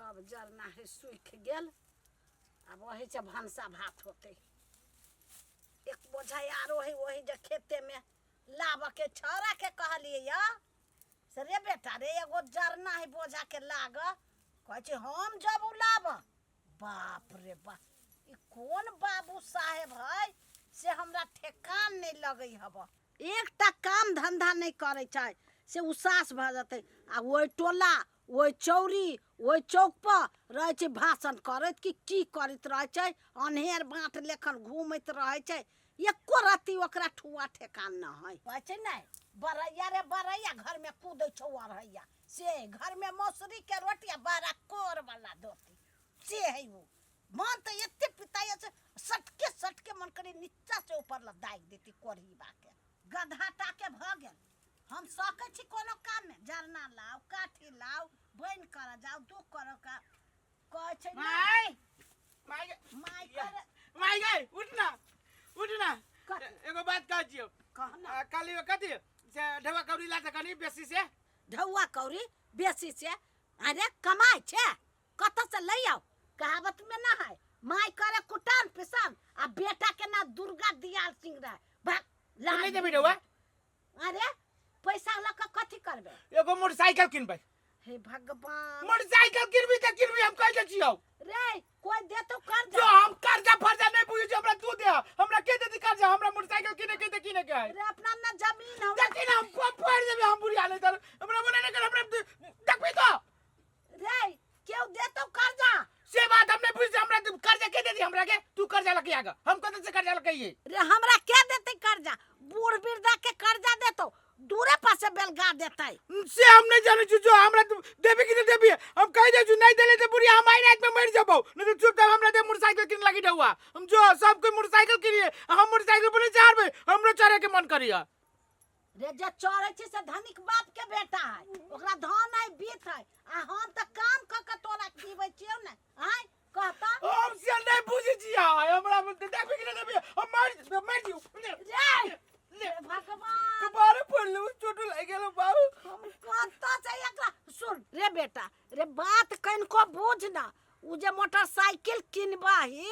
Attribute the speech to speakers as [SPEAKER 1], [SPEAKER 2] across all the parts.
[SPEAKER 1] सब जरना है सूखि गेल। आब ओही से भनसा भात होतै। एक बोझा आरो है ओही जे खेते में लाबऽ के छौड़ा के कहलियै या से रे बेटा रे, एगो जरना है बोझा के लाग, कहै छै हम जब उ लाबऽ। बाप रे बाप, ई कोन बाबू साहेब है से हमरा ठेकान नहि लगै हब। एकटा काम धंधा नहि करै छै से उसास भऽ जेतै। आ ओहि टोला ओहि चौरी ओहि चौकपर रहै छै भाषण करैत कि की करैत रहै छै, अन्हेर बाट लेखन घूमैत रहै छै, एको रत्ती ओकरा ठुआ ठेकान न है। कहै छै नहि बरैया रे बरैया, घरमे कूदै छौ अरहैया, से घरमे मौसरी के रोटी आ बड़ा कोर वाला धोती से है। ओ मन तऽ एते पिताइया से सटके सटके मन करे नीचा से ऊपर ल दागि देती कोढ़ी बाके। गधा टाके भऽ गेल। हम सकै छी कोनो काममे? जरना लाउ, काठी लाउ, बनि करऽ जाउ, दुख करऽ का कहै छै नहि।
[SPEAKER 2] माय माय
[SPEAKER 1] माय करे।
[SPEAKER 2] माय गई, उठ ना, उठ ना।
[SPEAKER 1] कथी?
[SPEAKER 2] एगो बात कहै छियौ।
[SPEAKER 1] कह ना।
[SPEAKER 2] कहलियौ कथी से ढेबा कौड़ी ला तऽ कनी बेसी से।
[SPEAKER 1] ढौआ कौड़ी बेसी से? अरे कमाइ छै कतऽ से लै आउ? कहावत में ना है, माय करे कुटान पिसान आ बेटा के ना दुर्गा दियाल सिंह रहे। भाग ला।
[SPEAKER 2] नहीं देबी ढौआ?
[SPEAKER 1] अरे पैसा लऽ कऽ कथी करबै?
[SPEAKER 2] एगो मोटरसाइकिल किनबै।
[SPEAKER 1] हे भगवान!
[SPEAKER 2] मोटरसाइकिल किनबी तऽ किनबी, हम कहि दै छियौ।
[SPEAKER 1] रे कोई देतो कर्जा?
[SPEAKER 2] जो हम कर्जा फर्जा नहीं बुझै छी, हमरा तू दे, हमरा के देती कर्जा? हमरा मोटरसाइकिल किने के तऽ किने के है।
[SPEAKER 1] रे अपना ना जमीन हो।
[SPEAKER 2] देखी ना, हम फोड़ देबै, हम बुढ़िया नहीं तर हमरा बोले नहीं कर, हमरा देखबी तो।
[SPEAKER 1] रे केओ देतो कर्जा?
[SPEAKER 2] से बात हम नहीं बुझै, हमरा तू कर्जा के देती हमरा के? तू कर्जा लके आगा, हम कतऽ से कर्जा लके आइए?
[SPEAKER 1] रे हमरा के देते कर्जा? बूढ़ वृद्धा के कर्जा देतो, दूरे पर से बेलगा देते।
[SPEAKER 2] से हम नहीं जाने छी, जो हमरा तू देबी कि नहीं देबी हम कहि दै छी। नहीं देले तऽ बुढ़िया हम आइ रात में मरि जेबौ, नहीं तो चुपचाप हमरा दे मोटरसाइकिल किन लागी ढौआ। हम जो सब कोई मोटरसाइकिल किनिए, हम मोटरसाइकिल पर नहीं चढ़बै, हमरो चढ़े के मन करिया।
[SPEAKER 1] रे जे चढ़ै छै से धनिक बाप के बेटा है, ओकरा धन है, बीत है, आ हम तऽ काम कऽ के तोरा खिबै छियौ ने। आँय कहता
[SPEAKER 2] हम से नहीं बुझै छियै, हमरा देबी कि नहीं देबी? हम मरि मरि जियौ।
[SPEAKER 1] रे
[SPEAKER 2] ले
[SPEAKER 1] भगवान!
[SPEAKER 2] तू बारे पड़लू, चोट लागि गेलो बाबू।
[SPEAKER 1] हम कतऽ से एकरा? सुन रे बेटा रे, बात कनिको बुझ ना। उ जे मोटरसाइकिल किनबही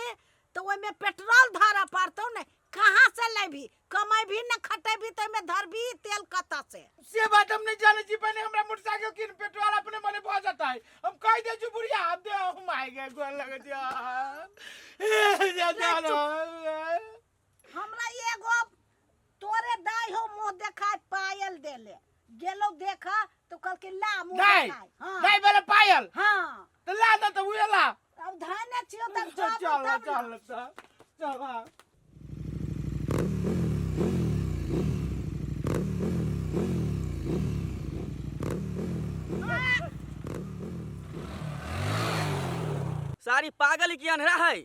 [SPEAKER 1] तऽ ओहिमे पेट्रोल धरऽ पड़तौ ने, कहाँ से लेबही? कमेबही ने, खटेबही तऽ ओहिमे धरबही तेल कतऽ से?
[SPEAKER 2] से बात हम नहीं जाने छी, पहले हमरा मोटरसाइकिल किन, पेट्रोल अपने मने भऽ जेतै। हम कहि दै छी बुढ़िया, हम दे हम आइ गए, गोर लगै छी। जा जा ना।
[SPEAKER 1] हमरा एगो तोरे दाई हो मुँह देखाय पायल देले गेलो देखा तो कहलकै ला मुँह
[SPEAKER 2] दाई?
[SPEAKER 1] देखाय। हाँ।
[SPEAKER 2] दाई वाला पायल?
[SPEAKER 1] हाँ।
[SPEAKER 2] तऽ ला दे, तऽ उहे ला।
[SPEAKER 1] अब धाने छियो तब
[SPEAKER 2] चल
[SPEAKER 1] जाबू
[SPEAKER 2] चल
[SPEAKER 1] तब ना।
[SPEAKER 2] चल चल चल हाँ।
[SPEAKER 3] सारी पागल की अन्हरा है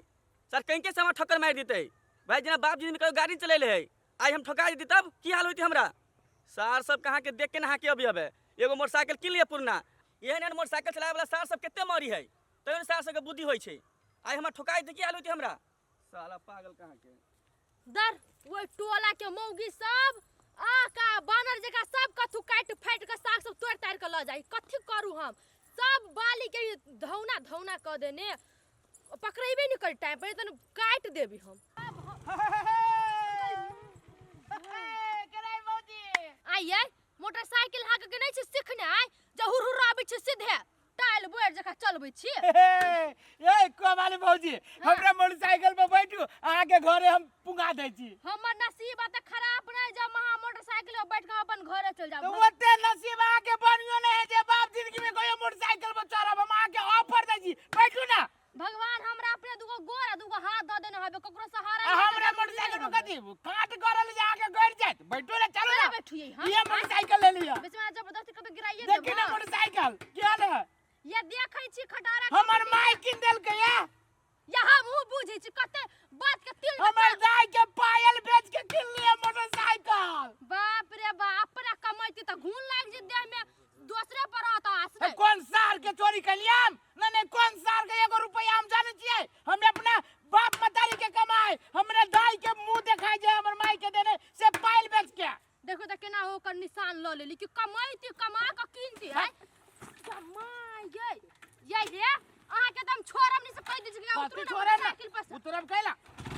[SPEAKER 3] सर, कहीं के समय ठक्कर मारि देते भाई। जेना बाप जी कहियो गाड़ी चलेले है, आइ हम ठोका जेती तब की हाल होती हमरा? सार सब कहाँ के देख के नहा के अभी हबे। एगो मोटरसाइकिल किन लिया पुरना, एहन एहन मोटरसाइकिल चलावे वाला सार सब कते मरी है, तैयो ने सार सबके बुद्धि होइ छै। आइ हमरा ठोका जेतै, की हाल होती हमरा? साला पागल कहाँ के।
[SPEAKER 4] दर ओहि टोला के मौगी सब आ का बानर जकाँ सब कथू काटि फाटि कऽ साग सब तोड़ि ताड़ि कऽ लऽ जाइ। कथी करू हम? सब बाली के धौना धौना कऽ देने, पकड़ेबे नहि करी टाइम पर, तन काटि देबी हम। आइए मोटरसाइकिल हाँके के नहि छै सिखने, आइ जे हुर हुर आबै छै सीधे टाइल बोरि जकाँ चलबै छी।
[SPEAKER 2] ए कोमाली भौजी, हमरा मोटरसाइकिल पर बैठू, अहाँ के घरे हम पुंगा दै छी।
[SPEAKER 4] हमर नसीब आ तऽ खराब नहि जब अहाँ मोटरसाइकिल पर बैठ कऽ अपन घरे चलि
[SPEAKER 2] तऽ
[SPEAKER 4] जाब।
[SPEAKER 2] ओते नसीब अहाँ के बनियो नहि है जे बाप जिंदगी में कहियो मोटरसाइकिल पर चढ़ब। हम अहाँ के ऑफर दै छी, बैठू ना।
[SPEAKER 4] भगवान हमरा अपने दूगो गोर आ दूगो हाथ दऽ देने हबे, ककरो सहारा
[SPEAKER 2] आ
[SPEAKER 4] नहि
[SPEAKER 2] हमरा
[SPEAKER 4] देने,
[SPEAKER 2] मोटरसाइकिल पर कथी काट गड़ल जे अहाँ के गड़ जायत? बैठू ना, चलू
[SPEAKER 4] केना
[SPEAKER 2] ना।
[SPEAKER 4] बैठियै हम?
[SPEAKER 2] ये मोटरसाइकिल ले लिअ।
[SPEAKER 4] बीच में जबरदस्ती कतौ गिराइए
[SPEAKER 2] देखी
[SPEAKER 4] देब।
[SPEAKER 2] ना मोटरसाइकिल केहन है?
[SPEAKER 4] ये देखै छी खटारा।
[SPEAKER 2] हमर माय कीन देलकै या।
[SPEAKER 4] या हमहूँ बुझै छी कते बात के तिल।
[SPEAKER 2] हमर दाई के पायल बेच के किन लिअ मोटरसाइकिल।
[SPEAKER 4] बाप रे बाप, अपना कमैती तऽ घून लागि जेत देह में, दोसरे पर रहत आस।
[SPEAKER 2] ए, कोन सार के चोरी केलियै हम? नहीं नहीं, कोन सार के एगो रुपया हम जानै छियै? हम अपना बाप मतारी के कमाई, हमरे दाई के मुंह देखाय जे हमर माई के देने से पायल बेच के।
[SPEAKER 4] देखो तऽ केना ओकर निशान लऽ लेली कि कमैती कमा कऽ कीनती है। कमाइ यै यै रे,
[SPEAKER 2] कथी
[SPEAKER 4] उतरू ना
[SPEAKER 2] छोड़े ना
[SPEAKER 4] मोटरसाइकिल पर से।
[SPEAKER 2] उतरब कैला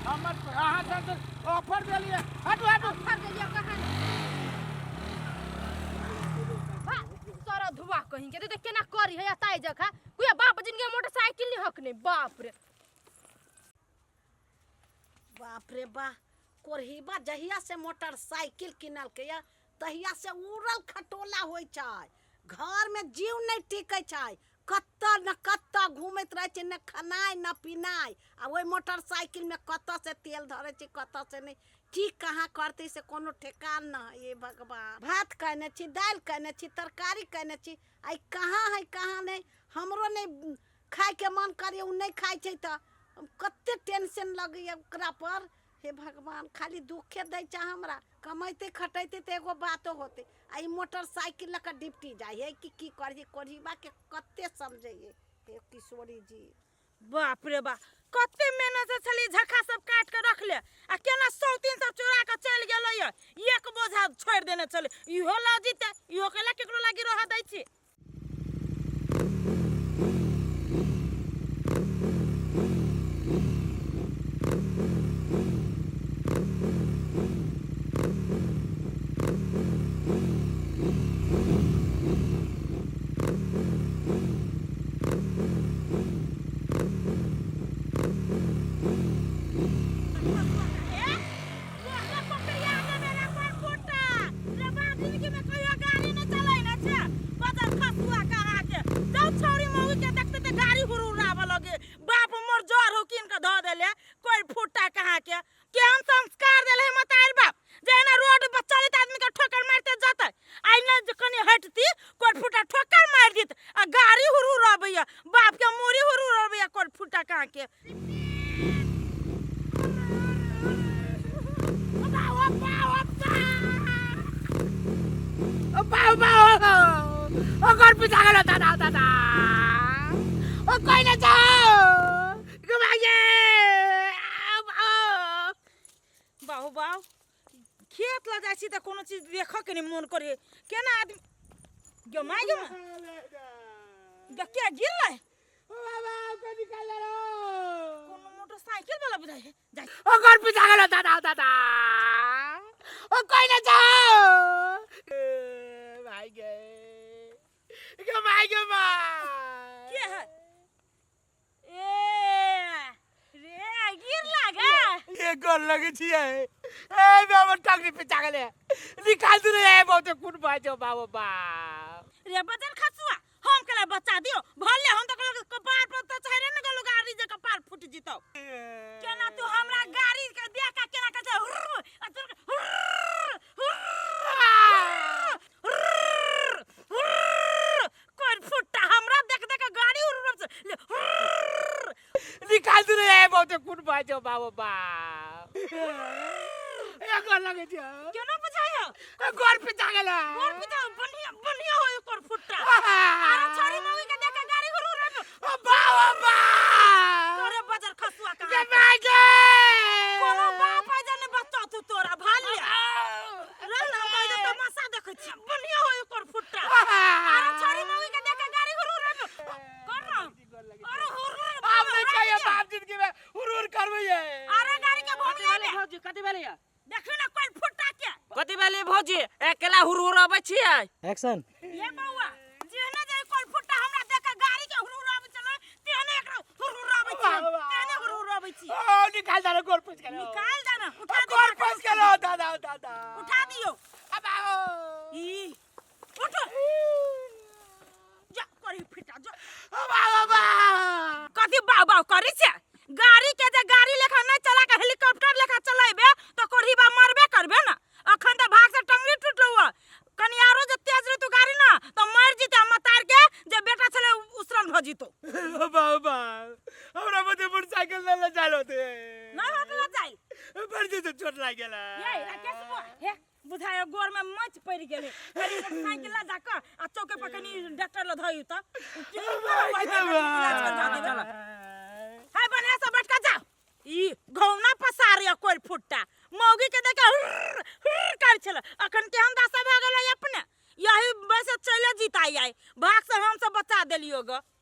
[SPEAKER 2] हमर अहाँ सब ऑफर देलियै। हटू हटू।
[SPEAKER 4] ऑफर देलियै कहाँ? बा सारा धुआ कहीं के तो केना करी है ताई जखा कोई बाप जिनके मोटरसाइकिल नहीं हक नहीं। बाप रे
[SPEAKER 1] बाप रे बा, कोरहीबा जहिया से मोटरसाइकिल किनलकै या तहिया से उड़ल खटोला होइ छै। घर में जीव नहि टिकै छै, कतऽ न कतऽ घूमैत रहै छै, न खेनाइ न पिनाइ। आ ओहि मोटरसाइकिल में कतऽ से तेल धरै छै कतऽ से नहि, की कहाँ करतै से कोनो ठेकान न है। हे भगवान, भात कयने छी, दालि कयने छी, तरकारी कयने छी, आइ कहाँ है कहाँ नहि। हमरो नहि खायके मन करैए, ओ नहि खाइ छै तऽ कते टेंशन लगैए ओकरा पर। हे भगवान, खाली दुखे दै छै हमरा। कमैते खटैते तऽ एगो बातो होतै, आ ई मोटरसाइकिल लऽ कऽ डिप्टी जाइ है कि की करी। कोढ़ीबाके कते समझैए हे किशोरी जी।
[SPEAKER 5] बाप रे बा, कते मेहनत से छली झक्का सब काट के रखले आ केना सौतीन सब चोरा के चलि गेलै। एक बोझा छोड़ि देने छलै, इहो लऽ जीते, इहो केला केकरो लागी रह दै छी। बाप मोर जर हो कीन के धऽ देले कोई फुट्टा कहाँ के। केहन संस्कार देले है मतार बाप, जेना रोड पर चलैत आदमी के ठोकर मारते जतै। आइ ने जे कनी हटती कोई फुट्टा ठोकर मारि देत आ गाड़ी हुरहुर अबैया, बाप के मूड़ी हुरहुर अबैया कोई फुट्टा कहाँ के।
[SPEAKER 2] ओकर पीछा गेलो दादा दादा ओ कोई ना जाओ घुमाइए।
[SPEAKER 5] बाहु बाहु, खेत लऽ जाइ छी तऽ कोनो चीज देखऽ के नहि मोन करे। केना आदमी गो my गो गे के गिरलै? कोनो मोटरसाइकिल वाला बुझाइ है जाइ।
[SPEAKER 2] ओकर पीछा गेलो दादा दादा ओ कोई ना जाओ भाई गे गे माय गे माय।
[SPEAKER 5] के है ए रे गिर लागे?
[SPEAKER 2] ये गोल लगे छियै ए बे हमर टांगरी पीछा गेलै, निकाल दे रे बहुते खून बह बाबा बाप
[SPEAKER 5] रे। बजर खसुआ, हम केला बच्चा दियो भले, हम तऽ कहलक कपार पर तऽ चढ़े ने गेलो गाड़ी जे कपार फुटि जितौ। केना तू हमरा गाड़ी के देख के केना कहै छै हुर्र आ तोर हुर्र हुर्र हुर्र हुर्र कोन फुट्टा हमरा देख देख के गाड़ी हुर्र छै ले हुर्र
[SPEAKER 2] निकाल दे रे बहुते खून बह बाबा बाप। ए गोल लगे छियै।
[SPEAKER 5] केना बुझाइ हौ?
[SPEAKER 2] गोल पीछा गेलै।
[SPEAKER 5] गोर पिता बढ़िया बढ़िया होय ओकर फुट्टा। अरे छोरी मौगी के देख के गाड़ी हुर्र
[SPEAKER 2] ओ बाबा बाप
[SPEAKER 5] तोरे बजर खसुआ
[SPEAKER 2] गे
[SPEAKER 5] कहाँ
[SPEAKER 2] माय गे।
[SPEAKER 5] कोनो बाप है जाने बच्चा तू तोरा भाल्य रह ना, हम कहै तमाशा देखै छी। बढ़िया होय ओकर फुट्टा। अरे छोरी मौगी के देख के गाड़ी हुर्र कर ना। अरे हुर्र
[SPEAKER 2] आब नहीं चाहिए बाप जिंदगी में हुरूर करबै ये।
[SPEAKER 5] अरे गाड़ी के भोमिया ले
[SPEAKER 3] भौजी कथी भेलै?
[SPEAKER 5] देखियो ना कोई फुट्टा के।
[SPEAKER 3] कथी भेलै भौजी, अकेला हुरहुर अबै छियै?
[SPEAKER 6] एक्शन।
[SPEAKER 5] ये बौआ, जेहने जे कोई फुट्टा हमरा देख के गाड़ी के हुर्र आबै छलै तेहने एकरा हुर्र आबै छी, तेहने हुर्र आबै छी।
[SPEAKER 2] ओ निकाल दे गोल पूछ के
[SPEAKER 5] निकाल दे ना, उठा दे।
[SPEAKER 2] गोल पूछ के लो दादा दादा
[SPEAKER 5] उठा दियो।
[SPEAKER 2] अब आओ
[SPEAKER 5] ई उठो जा करी फिटा जा।
[SPEAKER 2] अब आओ अब
[SPEAKER 5] कथी बाव बाव करै छै? गाड़ी के जे गाड़ी लेखा नहि चला के हेलीकॉप्टर लेखा चलेबे तऽ कोढ़ीबा मरबे करबे ना। अखन तऽ भाग से टंगरी टूटलो हुआ, कनी आरो जे तेज रहितो गाड़ी ना तऽ मरि जेतै, आ मतार के जे बेटा छलै उसरन भऽ जेतौ।
[SPEAKER 2] बाबा हमरा मते मोटरसाइकिल ले ले जाल होते
[SPEAKER 5] नहि होत ल जाइल
[SPEAKER 2] बड़ जे चोट लागि गेल।
[SPEAKER 5] ये राकेश बुआ, हे बुझाय गोर में मच पड़ि गेलै, कनी मोटरसाइकिल लऽ जा कऽ आ चौके पर कनी डॉक्टर लग धइयौ तऽ। हाय बढ़िया से बैठ कऽ जाओ। ई घौना पसारे कोइ फुट्टा मौगी के देख के हुर्र हुर्र करै छलै, अखन केहन दशा भऽ गेलै अपने। यही वैसे चले जीता आई भाग से हम सब बचा देलियो ग।